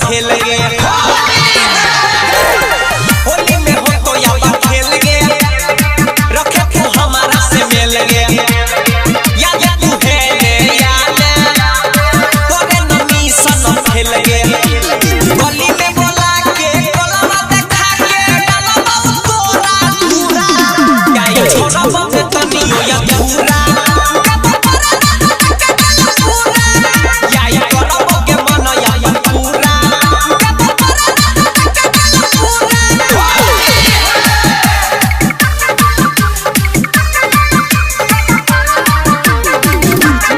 खेल गे होली में हो तो याबा खेल गे रखे तू हमारा से मेल गे याद तू है ने याद तोरे नमी सन खेल गे गली में बोला के कोलवा देखा के डाला बाबू तोरा दूरा गाय छोरा बाबू तनियो या पूरा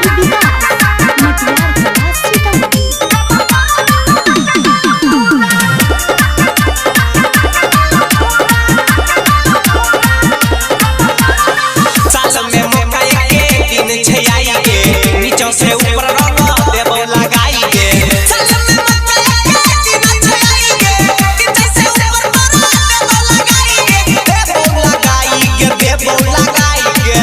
मटियार कला सीतामढ़ी। साल में मौका के दिन छै आई के नीचा से ऊपर रंग देबो लगाई के साल में मौका के दिन छै आई के नीचा से ऊपर रंग देबो लगाई के देबो लगाई के देबो लगाई के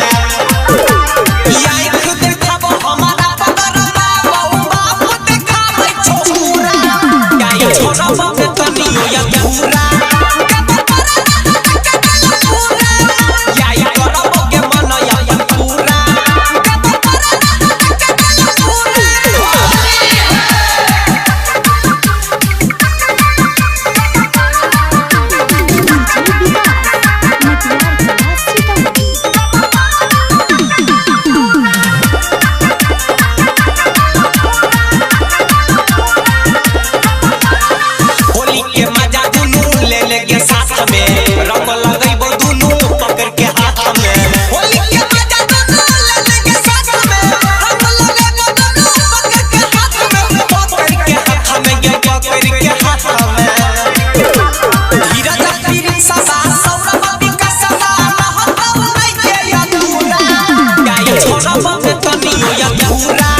आई खुद देखाबो हमारा पगर बाबू बाप देखाबै छोरा गाय छोरा बाप तनियो या पूरा डीजे विकास मटियार कला सीतामढ़ी। होली के मजा दुनू ले ले के साथ में रंग लगैबो दुनू पकड़ के हाथ में होली के मजा दुनू ले ले के साथ में रंग लगैबो दुनू पकड़ के हाथ में पकड़ के हाथ में ये पकड़ के हाथ में धीरज पीरी सदा सौरभ विकास सदा महतो नहीं के अधूरा गाय छोरा बाप तनियो या पूरा।